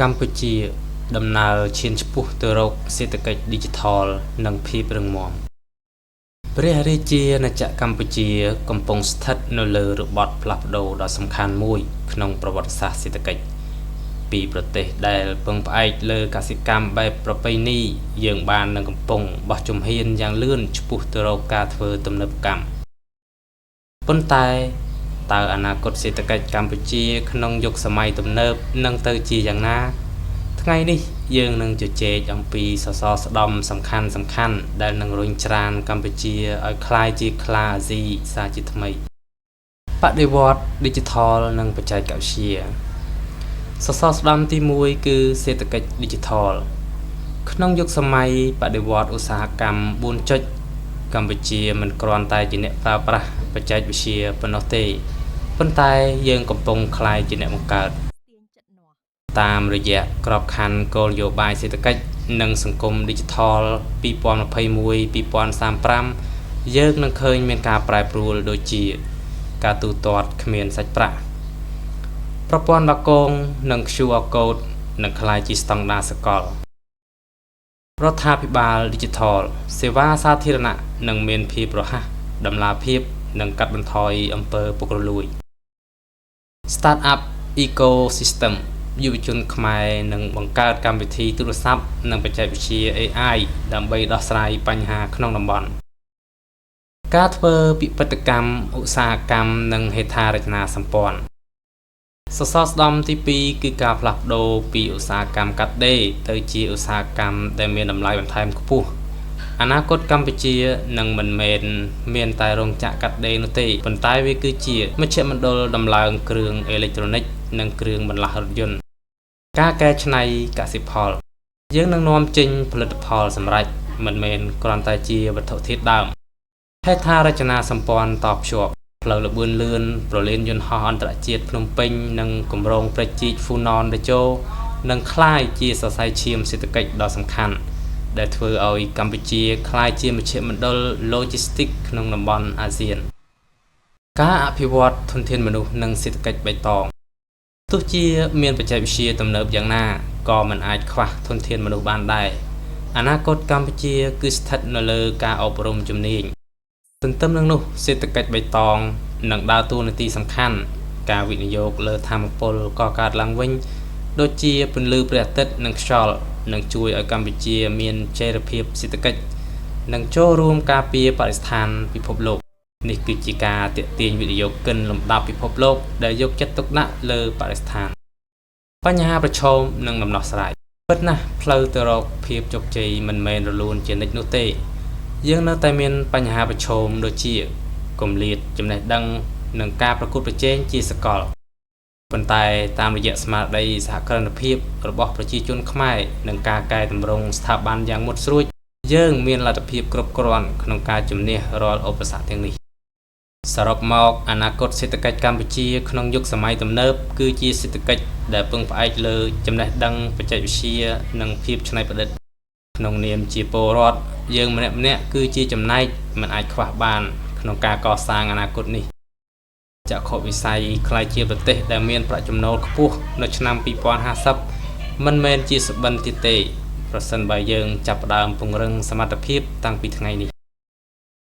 កម្ពុជាដំណើរឈានឆ្ពោះទៅរកសេដ្ឋកិច្ចឌីជីថល និងភាពរឹងមាំព្រះរាជាណាចក្រកម្ពុជាកំពុងស្ថិតនៅលើរបត់ផ្លាស់ប្ដូរដ៏សំខាន់មួយក្នុងប្រវត្តិសាស្ត្រសេដ្ឋកិច្ច ពីប្រទេសដែលពឹងផ្អែកលើកសិកម្មបែបប្រពៃណីយើងបាននឹងកំពុងបោះជំហានយ៉ាងលឿនឆ្ពោះទៅរកការធ្វើទំនើបកម្មប៉ុន្តែតើអនាគតសេដ្ឋកិច្ចកម្ពុជាក្នុងយុគសម័យទំនើបនឹងទៅជាយ៉ាងណា ថ្ងៃនេះយើងនឹងជជែកអំពីសសរស្តម្ភសំខាន់សំខាន់ដែលនឹងរុញច្រានកម្ពុជាឲ្យក្លាយជាខ្លាអាស៊ីសាជាថ្មីបដិវត្តន៍ឌីជីថលនិងបច្ចេកវិទ្យាសសរស្តម្ភទី1គឺសេដ្ឋកិច្ចឌីជីថលក្នុងយុគសម័យបដិវត្តន៍ឧស្សាហកម្ម4ចុចកម្ពុជាមិនគ្រាន់តែជាអ្នកប្រើប្រាស់បច្ចេកវិទ្យាប៉ុណ្ណោះទេប៉ុន្តែយើងកំពុងក្លាយជាអ្នកបង្កើត តាមរយៈក្របខ័ណ្ឌគោលនយោបាយសេដ្ឋកិច្ចនិងសង្គមឌីជីថល2021-2035យើងនឹងឃើញមានការប្រែប្រួលដូចជា ការទូទាត់គ្មានសាច់ប្រាក់ប្រព័ន្ធបាគងនិង QR code នឹងក្លាយជាស្តង់ដារសកលរដ្ឋាភិបាលឌីជីថលសេវាសាធារណៈនឹងមានភាពរហ័សតម្លាភាពនិងកាត់បន្ថយអំពើពុករលួយ Startup Ecosystem យុវជនខ្មែរនឹងបង្កើតកម្មវិធីទូរស័ព្ទនិងបច្ចេកវិទ្យា AI ដើម្បីដោះស្រាយបញ្ហាក្នុងតំបន់ការធ្វើពិពិធកម្មឧស្សាហកម្មនិងហេដ្ឋារចនាសម្ព័ន្ធសសរស្តម្ភទី2គឺការផ្លាស់ប្ដូរពីឧស្សាហកម្មកាត់ដេរទៅជាឧស្សាហកម្មដែលមានតម្លៃបន្ថែមខ្ពស់អនាគតកម្ពុជានឹងមិនមែនមានតែរោងចក្រកាត់ដេរនោះទេប៉ុន្តែវាគឺជាមជ្ឈមណ្ឌលដំឡើងគ្រឿងអេឡិចត្រូនិកនិងគ្រឿងបន្លាស់រថយន្តការកែច្នៃកសិផល យើងនឹងនាំចេញផលិតផលសម្រេចមិនមែនគ្រាន់តែជាវត្ថុធាតុដើមហេដ្ឋារចនាសម្ព័ន្ធតភ្ជាប់ផ្លូវល្បឿនលឿនប្រលានយន្តហោះអន្តរជាតិភ្នំពេញនិងគម្រោងព្រែកជីកហ្វូណនតេជោនឹងក្លាយជាសរសៃឈាមសេដ្ឋកិច្ចដ៏សំខាន់ដែលធ្វើឲ្យកម្ពុជាក្លាយជាមជ្ឈមណ្ឌលឡូជីស្ទីកក្នុងតំបន់អាស៊ាន ការអភិវឌ្ឍធនធានមនុស្សនិងសេដ្ឋកិច្ចបៃតងទោះជាមានបច្ចេកវិទ្យាទំនើបយ៉ាងណាក៏មិនអាចខ្វះធនធានមនុស្សបានដែរអនាគតកម្ពុជាគឺស្ថិតនៅលើការអប់រំជំនាញទន្ទឹមនឹងនោះសេដ្ឋកិច្ចបៃតងនឹងដើរតួនាទីសំខាន់ការវិនិយោគលើថាមពលកកើតឡើងវិញដូចជាពន្លឺព្រះអាទិត្យនិងខ្យល់នឹងជួយឲ្យកម្ពុជាមានចីរភាពសេដ្ឋកិច្ចនិងចូលរួមការពារបរិស្ថានពិភពលោកនេះគឺជាការទាក់ទាញវិនិយោគិនលំដាប់ពិភពលោកដែលយកចិត្តទុកដាក់លើបរិស្ថានបញ្ហាប្រឈមនិងដំណោះស្រាយពិតណាស់ផ្លូវទៅរកភាពជោគជ័យមិនមែនរលូនជានិច្ចនោះទេយើងនៅតែមានបញ្ហាប្រឈមដូចជាគម្លាតចំណេះដឹងនិងការប្រកួតប្រជែងជាសកលប៉ុន្តែតាមរយៈស្មារតីសហគ្រិនភាពរបស់ប្រជាជនខ្មែរនិងការកែតម្រង់ស្ថាប័នយ៉ាងមុតស្រួចយើងមានលទ្ធភាពគ្រប់គ្រាន់ក្នុងការជំនះរាល់ឧបសគ្គទាំងនេះសរុបមកអនាគតសេដ្ឋកិច្ចកម្ពុជាក្នុងយុគសម័យទំនើបគឺជាសេដ្ឋកិច្ចដែលពឹងផ្អែកលើចំណេះដឹងបច្ចេកវិទ្យានិងភាពច្នៃប្រឌិតក្នុងនាមជាពលរដ្ឋយើងម្នាក់ៗគឺជាចំណែកមិនអាចខ្វះបានក្នុងការកសាងអនាគតនេះចក្ខុវិស័យក្លាយជាប្រទេសដែលមានប្រាក់ចំណូលខ្ពស់នៅឆ្នាំ2050មិនមែនជាសុបិនទៀតទេប្រសិនបើយើងចាប់ផ្ដើមពង្រឹងសមត្ថភាពតាំងពីថ្ងៃនេះ។